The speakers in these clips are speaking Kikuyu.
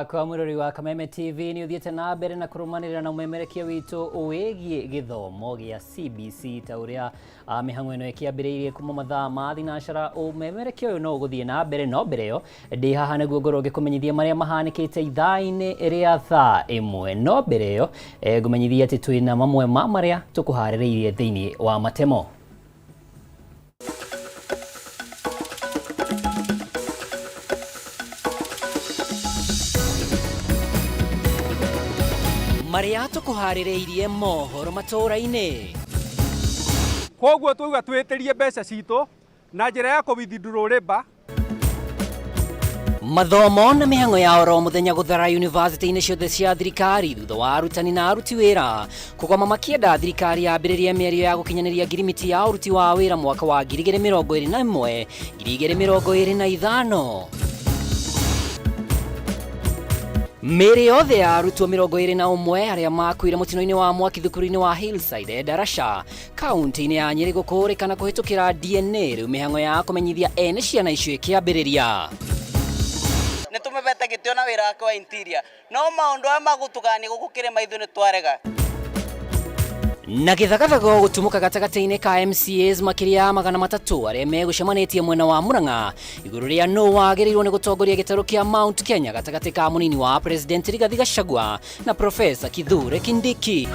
Wakwa mwĩrori wa Kameme TV nĩ ũthiĩte na mbere na kũrũmanĩrĩra na ũmemerekia witũ wĩgiĩ gĩthomo gĩa CBC ta ũrĩa mĩhang'o ĩno ĩkĩambĩrĩirie kuma mathaa ma thinacara. Ũmemerekia ũyũ no ũgũthiĩ na mbere, no mbere ĩyo ndĩ haha nĩguo ngorwo ngĩkũmenyithia marĩa mahanĩkĩte ithaa-inĩ rĩa thaa 1. No mbere ĩyo ngũmenyithia atĩ twĩna mamwe ma marĩa tũkũharĩrĩirie thĩinĩ wa matemo. Marĩa tũkũharĩrĩirie mohoro matũũra-inĩ. Koguo twauga twĩtĩrie mbeca citũ na njĩra ya kũ withdraw labour. Mathomo na mĩhang'o ya oro mũthenya gũthara yunivasĩtĩ-inĩ ciothe cia thirikari thutha wa arutani na aruti wĩra kũgoma makĩenda thirikari yambĩrĩrie mĩario ya gũkinyanĩria ngirimiti ya ũruti wa wĩra mwaka wa 2021 2025. Mĩĩrĩ yothe ya arutwo 21 arĩa makuire mũtino-inĩ wa mwaki thukuru-inĩ wa Hillside Darasha Kaunti-inĩ ya Nyĩrĩ gũkũũrĩkana kũhĩtũkĩra DNA rĩu mĩhang'o ya kũmenyithia ene ciana icio ĩkĩambĩrĩria. Nĩ tũmũhete gĩtĩo na wĩra wake wa interior, no maũndũ aya ma gũtũgania gũkũ kĩrĩma ithuĩ nĩ twarega. Na gĩthagathago gũtumũka gatagatĩ-inĩ ka MCAs makĩria ya 300 arĩa megũcemanĩtie mwena wa Murang'a igũrũ rĩa nũ wagĩrĩirwo nĩ gũtongoria gĩtarũ kĩa Mount Kenya gatagatĩ ka mũnini wa President Rigathi Gachagua na Profesa Kithure Kindiki.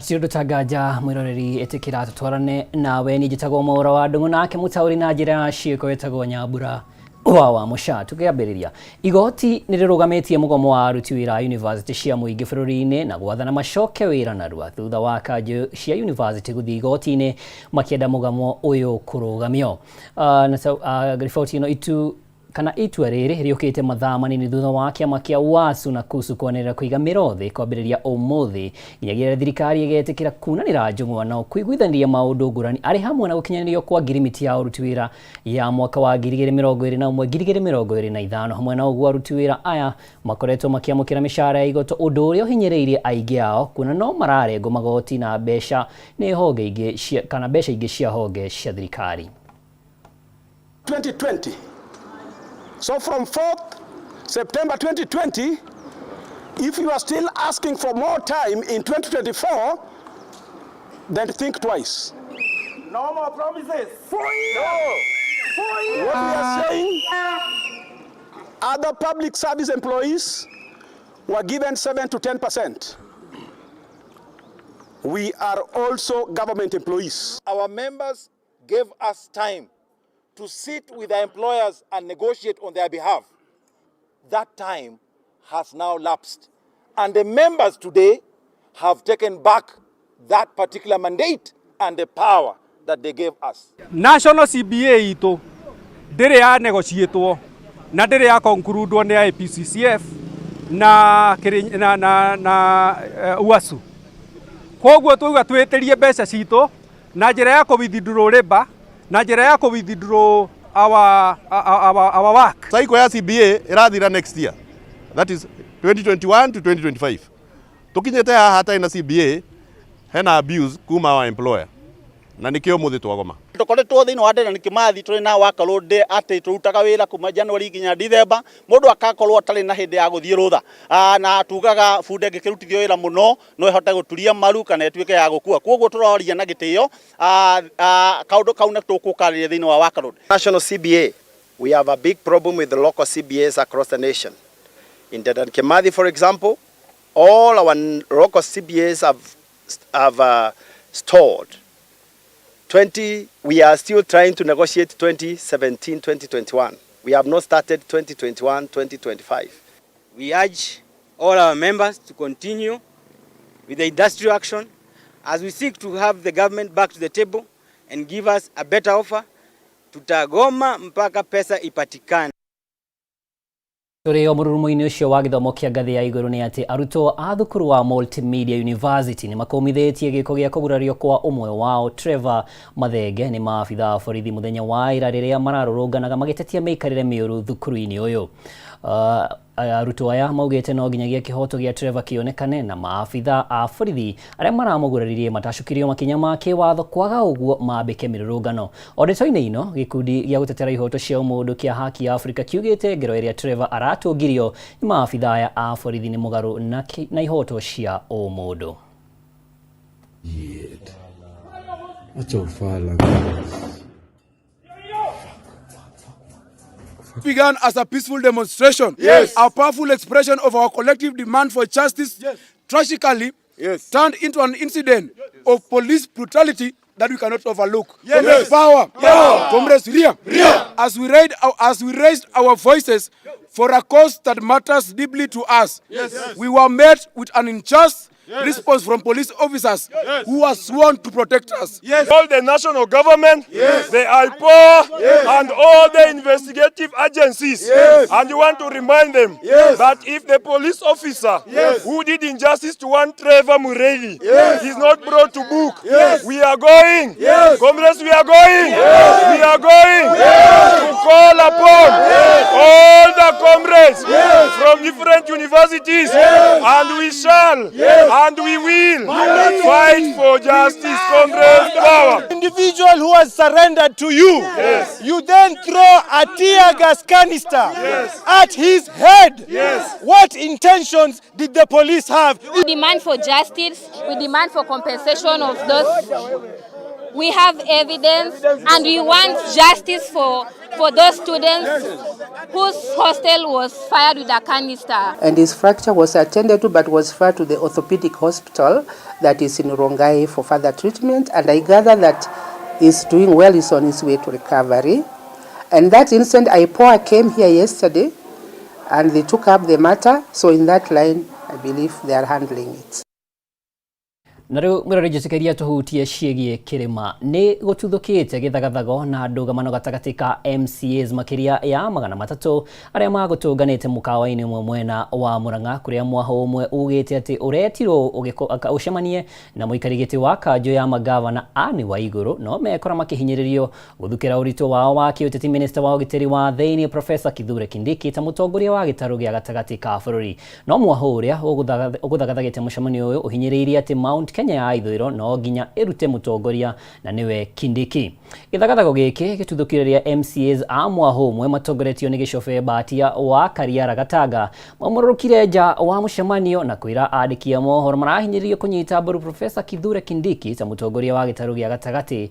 Ti ũndũ ta nganja mwĩroreri ĩtĩkĩra tũtwarane nawe. Niĩ njĩtagwo Mwaũra wa Ndũng'ũ, nake mũtaũri na njĩra ya ciĩko wĩtagwo Nyambura wa Mũca. Tũkĩambĩrĩria, igoti nĩ rĩrũgamĩtie mũgomo wa aruti wĩra a yunivasĩtĩ cia mũingĩ bũrũri-inĩ na gwathana macoke wĩra narua thutha wa kanjũ cia yunivasĩtĩ gũthiĩ igoti-inĩ makĩenda mũgomo ũyũ kũrũgamio. Na riboti ĩno itu kana itua rĩrĩ rĩũkĩte mathaa manini thutha wa kĩama kĩa UASU na KUSU kwanĩrĩra kũiga mĩro thĩ kwambĩrĩria ũmũthĩ nginyagia rĩrĩa thirikari ĩgetĩkĩra kunanĩra njũng'wa na kũiguithanĩria maũndũ ngũrani arĩ hamwe na gũkinyanĩrio kwa ngirimiti ya ũruti wĩra ya mwaka wa 2021 2025. Hamwe na ũguo, aruti wĩra aya makoretwo makĩamũkĩra mĩcara ya igoto, ũndũ ũrĩa ũhinyĩrĩirie aingĩ ao kuona no mararengwo magoti na mbeca nĩ honge ingĩ cia kana mbeca ingĩ cia honge cia thirikari. 2020. So from 4th September 2020, if you are still asking for more time in 2024, then think twice. No more promises. 4 years. No. 4 years. What we are saying, other public service employees were given 7 to 10%. We are also government employees. Our members gave us time to sit with their employers and negotiate on their behalf. That time has now lapsed. And the members today have taken back that particular mandate and the power that they gave us. National CBA itũ ndĩrĩ ya negotiatwo na ndĩrĩ ya concludwo nĩ IPCCF na na na, na UASU. Koguo twauga twĩtĩrie mbeca citũ na njĩra ya kũ withdraw labor na njĩra ya kũ withdraw our work. Cycle ya CBA ĩrathira next year, that is 2021 to 2025. Tukinyĩte haha hatarĩ na CBA, hena abuse kuma our employer na nĩkĩo mũthĩ twagoma. Tũkoretwo thĩinĩ wa Dedan Kimathi tũrĩ na workload atĩ tũrutaga wĩra kuma January nginya December, mũndũ akakorwo atarĩ na hĩndĩ ya gũthiĩ rũtha, na tugaga bunda ĩngĩkĩrutithio wĩra mũno no ĩhote gũturia maru kana ĩtuĩke ya gũkua. Koguo tũroria na gĩtĩo kaũndũ kau nĩ tũkũkarĩria thĩinĩ wa workload. National CBA, we have a big problem with the local CBAs across the nation. In Dedan Kimathi, for example, all our local CBAs have stalled. 20, we are still trying to negotiate 2017, 2021. We have not started 2021, 2025. We urge all our members to continue with the industrial action as we seek to have the government back to the table and give us a better offer. Tutagoma mpaka pesa ipatikane. Tũrĩ o mũrurumo-inĩ ũcio wa gĩthomo kĩa ngathĩ ya igũrũ nĩ atĩ arutwo a thukuru wa Multimedia University nĩ makũmithĩtie gĩko gĩa kũgurario kwa ũmwe wao Trevor Mathenge nĩ maabitha a borithi mũthenya wa ira rĩrĩa mararũrũnganaga magĩtetia mĩikarĩre mĩũru thukuru-inĩ ũyũ. Arutwo aya maugĩte no nginyagia kĩhoto gĩa Trevor kĩonekane na maabitha a borithi arĩa maramũguraririe matacũkirio makinya ma kĩwatho kwaga ũguo mambĩke mĩrũrũngano. O ndeto-inĩ ino, gĩkundi gĩa gũtetera ihoto cia ũmũndũ kĩa Haki ya Afrika kiugĩte ngero ĩrĩa Trevor aratũngirio nĩ maabitha aya a borithi nĩ mũgarũ na ihoto cia ũmũndũ. Acha ufala. Began as a peaceful demonstration, Yes. a powerful expression of our collective demand for justice, Yes. tragically Yes. turned into an incident of police brutality that we cannot overlook. Yes. Comrades, Yes. power. Power. Comrades, ria. Ria. As we raised our voices for a cause that matters deeply to us, Yes. Yes. we were met with an unjust Yes. response from police officers Yes. who are sworn to protect us. Yes. All the national government, Yes. the IPOA, Yes. and all the investigative agencies. Yes. And you want to remind them Yes. that if the police officer Yes. who did injustice to one Trevor Mureithi Yes. is not brought to book, Yes. we are going, Yes. comrades, we are going, Yes. we are going Yes. to call upon Yes. all the comrades Yes. from different universities, Yes. and we shall, Yes. and we will fight for justice, comrades, power. Individual who has surrendered to you, Yes. you then throw a tear gas canister Yes. at his head. Yes. What intentions did the police have? We demand for justice, we demand for compensation of those. We have evidence and we want justice for those students whose hostel was fired with a canister. And his fracture was attended to but was referred to the orthopedic hospital that is in Rongai for further treatment. And I gather that he's doing well, he's on his way to recovery. And that instant, IPOA came here yesterday and they took up the matter. So in that line, I believe they are handling it. Na rĩu mwĩrori njĩtĩkĩria tũhutie ciĩgiĩ kĩrĩma. Nĩ gũtuthũkĩte gĩthagathago na ndũgamano gatagatĩ ka MCAs makĩria ya 300 arĩa magũtũnganĩte mũkawa-inĩ ũmwe mwena wa Murang'a kũrĩa mwahũ ũmwe ugĩte atĩ ũretirwo ũcemanie na mũikari gĩtĩ wa kanjũ ya magavana Anne Waigũrũ no mekora makĩhinyĩrĩrio gũthukĩra ũritũ wao wa kĩũteti. Minista wa ũgitĩri wa thĩinĩ Professor Kithure Kindiki ta mũtongoria wa gĩtarũ gĩa gatagatĩ ka bũrũri. No mwahũ ũrĩa ũgũthagathagĩte mũcemanio ũyũ ũhinyĩrĩirie atĩ Mount Kenya ya ithũĩro no nginya ĩrute mũtongoria na nĩwe Kindiki. Gĩthagathago gĩkĩ gĩtuthũkire rĩrĩa MCAs a mwahũ ũmwe matongoretio nĩ Gĩcobe Mbatia wa Kariara Gatanga maumũrũrũkire nja wa mũcemanio na kwĩra andĩki a mohoro marahinyĩrĩrio kũnyita mbaru Professor Kithure Kindiki ta mũtongoria wa gĩtarũ gĩa gatagatĩ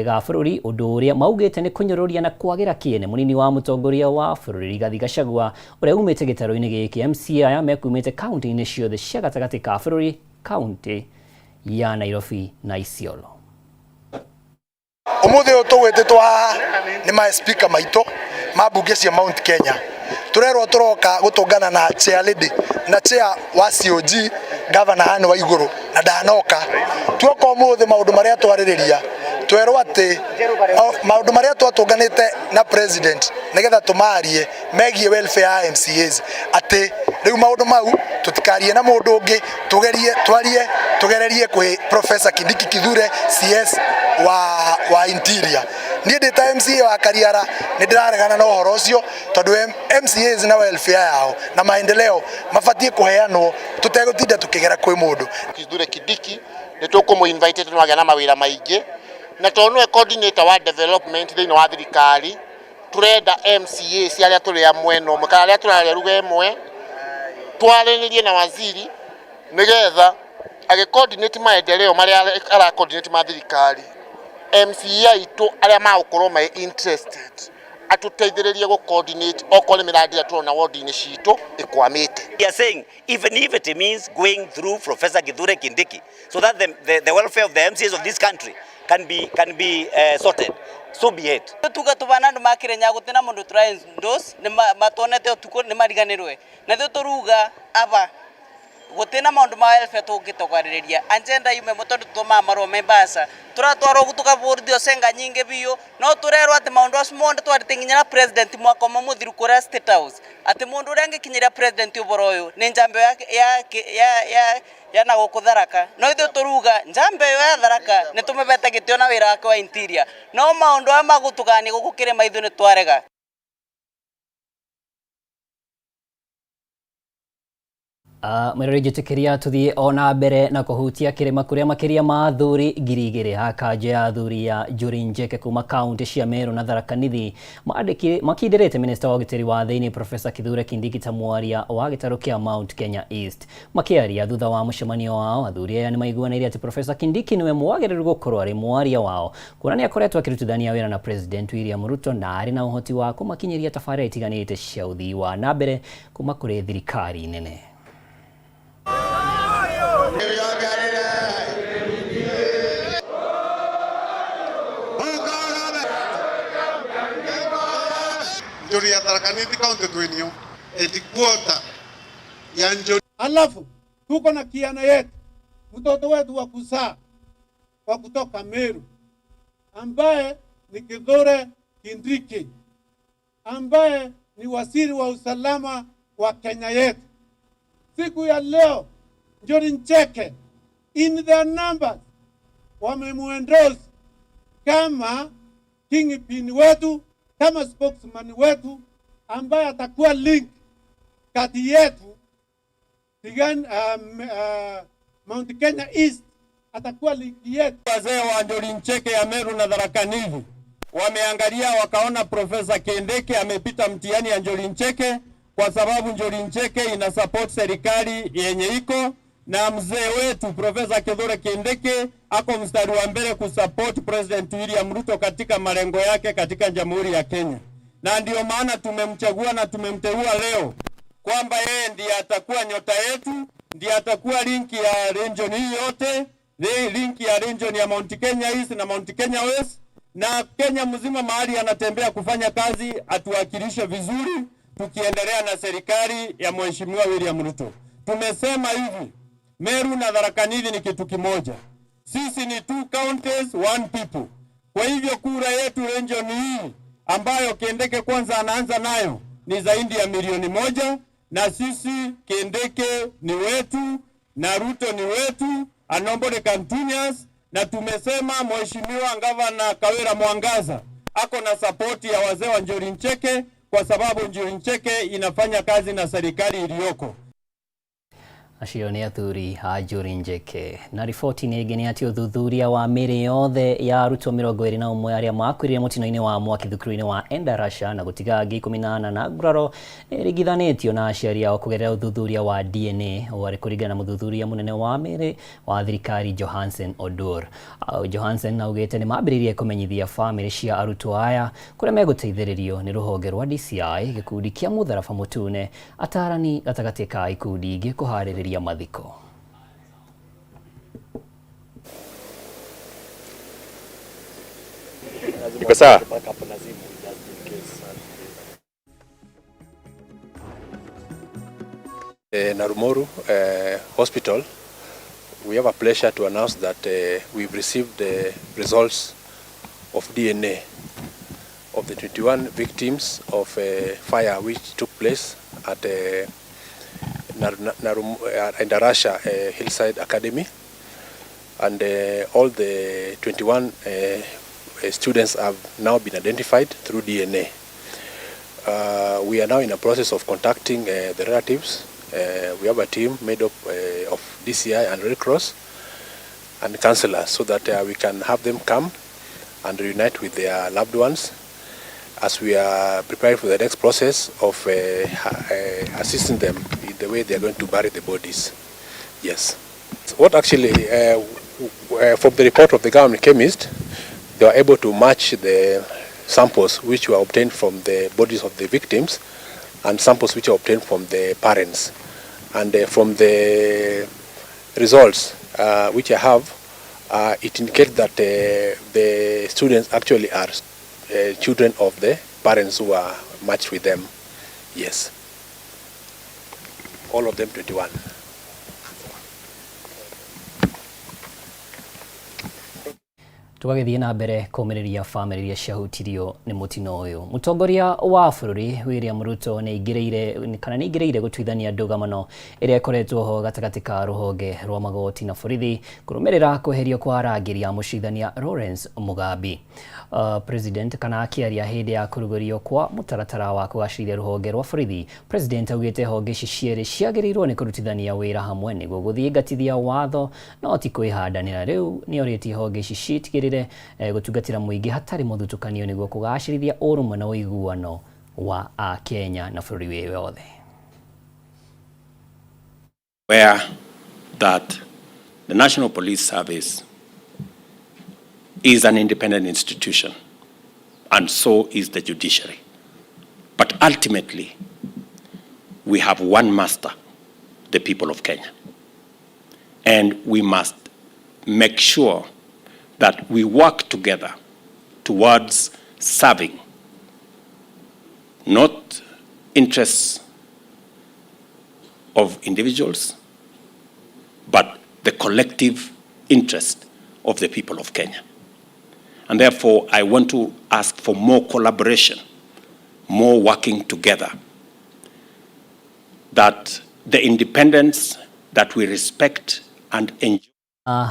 ga bũrũri, ũndũ ũrĩa maugĩte nĩ kũnyũrũria na kwagĩra kĩene mũnini wa mũtongoria wa bũrũri Rigathi Gachagua ũrĩa umĩte gĩtarũ-inĩ gĩkĩ. MCA aya mekumĩte kaunti-inĩ ciothe cia gatagatĩ ka bũrũri, kaunti ya Nairobi na Isiolo. Umuthi uyu tugwititwo haha ni ma speaker maitũ ma mbunge cia Mount Kenya. Turerwo turoka gutungana na chair lady na chair wa COG Governor Anne Waiguru na ndanoka. Tuoka umuthi maundu maria twaririria twerwo ati maundu maria twatunganite na president nigetha tumarie megie welfare ya MCAs, ati riu maundu mau tutikarie na mundu ungi, tugerie twarie tugererie kwi Professor Kindiki Kithure CS wa Interior. Niĩ ndĩ ta MCA wa Kariara nĩ ndĩraregana na ũhoro ũcio tondũ MCAs na welfare yao na maendeleo mabatiĩ kũheanwo tũtegũtinda tũkĩgera kwĩ mũndũ. Kithure Kindiki nĩ tũkũmũ invite tondũ agĩa na mawĩra maingĩ na tondũ nĩwe coordinator wa development thĩinĩ wa thirikari, tũrenda MCA cia arĩa tũrĩ a mwena ũmwe kana arĩa tũraria ruga ĩmwe twarĩrĩrie na waziri nĩgetha agĩ coordinate maendeleo marĩa ara coordinate ma thirikari, MCA aitũ arĩa magũkorwo me interested atũteithĩrĩrie gũ coordinate okorwo nĩ mĩradi ĩrĩa tũrona ward-inĩ citũ ĩkwamĩte. We are saying even if it means going through Professor Kithure Kindiki so that the welfare of the MCAs of this country can be sorted, so be it. Tuga tubana andu makirenya gutina mundu tura endorse ni matonete utuku ni mariganirwe na ithuĩ turuga aba gutina maundu ma welfare tungitokwaririria agenda yume tondu tumaa marua me mbaca turatwarwo tukavurithio cenga nyingi biu no turerwo ati maundu acio monde twarite nginya na president mwaka ũmwe mũthiru kuria State House ati mundu uria angikinyiria president uboro uyu ni njambe ya na guku Tharaka no ithuĩ turuga njambe ĩyo ya Tharaka nĩ tũmĩbete gĩtĩo na wĩra wake wa interior no maundu aya magũtũgania gũkũ kĩrĩma ithuĩ nĩ twarega. Mwĩrori njĩtĩkĩria tũthiĩ o na mbere na kũhutia kĩrĩma kũrĩa makĩria ma athuri 2,000 a kanjũ ya athuri ya Njuri Ncheke kuma kaunti cia Meru na Tharaka Nithi makindĩrĩte minista wa ũgitĩri wa thĩinĩ Professor Kithure Kindiki ta mwaria wa gĩtarũ kĩa Mount Kenya East. Makĩaria thutha wa mũcemanio wao, athuri aya nĩmaiguanĩire atĩ Professor Kindiki nĩwe mwagĩrĩru gũkorwo arĩ mwaria wao kuona nĩakoretwo akĩrutithania wĩra na President William Ruto na arĩ na ũhoti wa kũmakinyĩria tabarĩra itiganĩte cia ũthii wa na mbere kuma kũrĩ thirikari nene. Njuri ya Tharaka Nithi County twinio headquarter ya Njuri. Alafu tuko na kiana yetu mtoto wetu wa kuzaa wa kutoka Meru ambaye ni Kithure Kindiki ambaye ni waziri wa usalama wa Kenya yetu. Siku ya leo Njuri Ncheke in their numbers wamemuendorse kama kingpin wetu, kama spokesman wetu ambaye atakuwa link kati yetu Tigan, Mount Kenya East atakuwa link yetu. Wazee wa Njuri Ncheke ya Meru na Tharaka Nithi wameangalia wakaona Profesa Kindiki amepita mtihani ya Njuri Ncheke kwa sababu Njuri Ncheke ina support serikali yenye iko na mzee wetu Profesa Kithure Kindiki ako mstari wa mbele kusupport President William Ruto katika malengo yake katika Jamhuri ya Kenya, na ndio maana tumemchagua na tumemteua leo kwamba yeye ndiye atakuwa nyota yetu, ndiye atakuwa linki ya region hii yote, linki ya region ya Mount Kenya East na Mount Kenya West na Kenya mzima, mahali anatembea kufanya kazi, atuwakilishe vizuri, tukiendelea na serikali ya Mheshimiwa William Ruto. Tumesema hivi, Meru na Tharaka Nithi ni kitu kimoja. Sisi ni two counties, one people. Kwa hivyo kura yetu region hii ambayo Kindiki kwanza anaanza nayo ni zaidi ya 1 milioni, na sisi Kindiki ni wetu na Ruto ni wetu, and nobody can tune us. Na tumesema Mheshimiwa Gavana Kawira Mwangaza ako na sapoti ya wazee wa Njuri Ncheke kwa sababu Njuri Ncheke inafanya kazi na serikali iliyoko. Acio nĩ athuri a Njuri Ncheke. Na riboti-inĩ ĩngĩ nĩ atĩ ũthuthuria wa mĩĩrĩ yothe ya arutwo 21 arĩa makuĩrire mũtino-inĩ wa mwaki thukuru-inĩ wa Endarasha na gũtiga angĩ 14 na nguraro nĩ ĩringithanĩtio na aciari ao kũgerera ũthuthuria wa DNA ũũ arĩ kũringana na mũthuthuria mũnene wa mĩĩrĩ wa thirikari Johansen Odur. Johansen augĩte nĩ mambĩrĩirie kũmenyithia bamĩrĩ cia arutwo aya kũrĩa megũteithĩrĩrio nĩ rũhonge rwa DCI, gĩkundi kĩa mũtharaba mũtune, atarani gatagatĩ ka ikundi ingĩ kũharĩrĩria mathiko. Iko sawa? Narumoru Hospital, we have a pleasure to announce that we've received the results of DNA of the 21 victims of a fire which took place at Endarasha Hillside Academy, and all the 21 students have now been identified through DNA. We are now in a process of contacting the relatives. We have a team made up of DCI and Red Cross and counselors so that we can have them come and reunite with their loved ones as we are preparing for the next process of assisting them in the way they are going to bury the bodies. Yes. What actually, from the report of the government chemist, they were able to match the samples which were obtained from the bodies of the victims and samples which were obtained from the parents. And from the results which I have, it indicates that the students actually are children of the parents who are matched with them. Yes. All of them 21. Tũgagĩthiĩ na mbere kũmĩrĩria bamĩrĩ iria ciahutirio nĩ mũtino ũyũ. Mũtongoria wa bũrũri William Ruto nĩ aingĩrĩire kana nĩ aingĩrĩire gũtuithania ndũgamano ĩrĩa ĩkoretwo ho gatagatĩ ka rũhonge rwa magoti na borithi kũrũmĩrĩra kweherio kwa arangĩri a mũcirithania Lawrence Mugambi. President kana akĩaria hĩndĩ ya kũrugũrio kwa mũtaratara wa kũgacĩrithia rũhonge rwa borithi, President augĩte honge ici cierĩ ciagĩrĩirwo nĩ kũrutithania wĩra hamwe nĩguo gũthingatithia watho no ti kwĩhandanĩra. Rĩu nĩorĩtie honge ici citigĩrĩre gũtungatĩra mũingĩ hatarĩ mũthutũkanio nĩguo kũgacĩrithia ũrũmwe na ũiguano wa Akenya na bũrũri wĩ wothe. Aware that the National Police Service is an independent institution, and so is the judiciary. But ultimately, we have one master, the people of Kenya. And we must make sure that we work together towards serving not interests of individuals, but the collective interest of the people of Kenya. And therefore, I want to ask for more collaboration, more working together, that the independence that we respect and enjoy.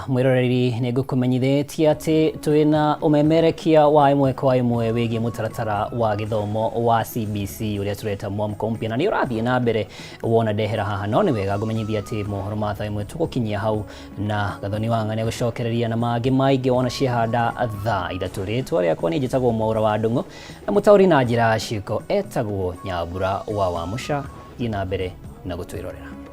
Mwĩroreri, nĩ ngũkũmenyithĩtie atĩ twĩna ũmemerekia wa ĩmwe kwa ĩmwe wĩgiĩ mũtaratara wa gĩthomo wa CBC ũrĩa tũreta mwamko mpya, na nĩ ũrathiĩ na mbere wona ndehera haha. No nĩ wega ngũmenyithia atĩ mohoro ma thaa ĩmwe tũgũkinyia hau, na Gathoni wa Ng'ania gũcokereria na mangĩ maingĩ wona ciahanda thaa 3. Rĩtwa rĩakwa niĩ njĩtagwo Mwaũra wa Ndung'u, na mũtaũri na njĩra ya ciĩko etagwo Nyambura wa Wamũca. Thiĩ na mbere na gũtwĩrorera.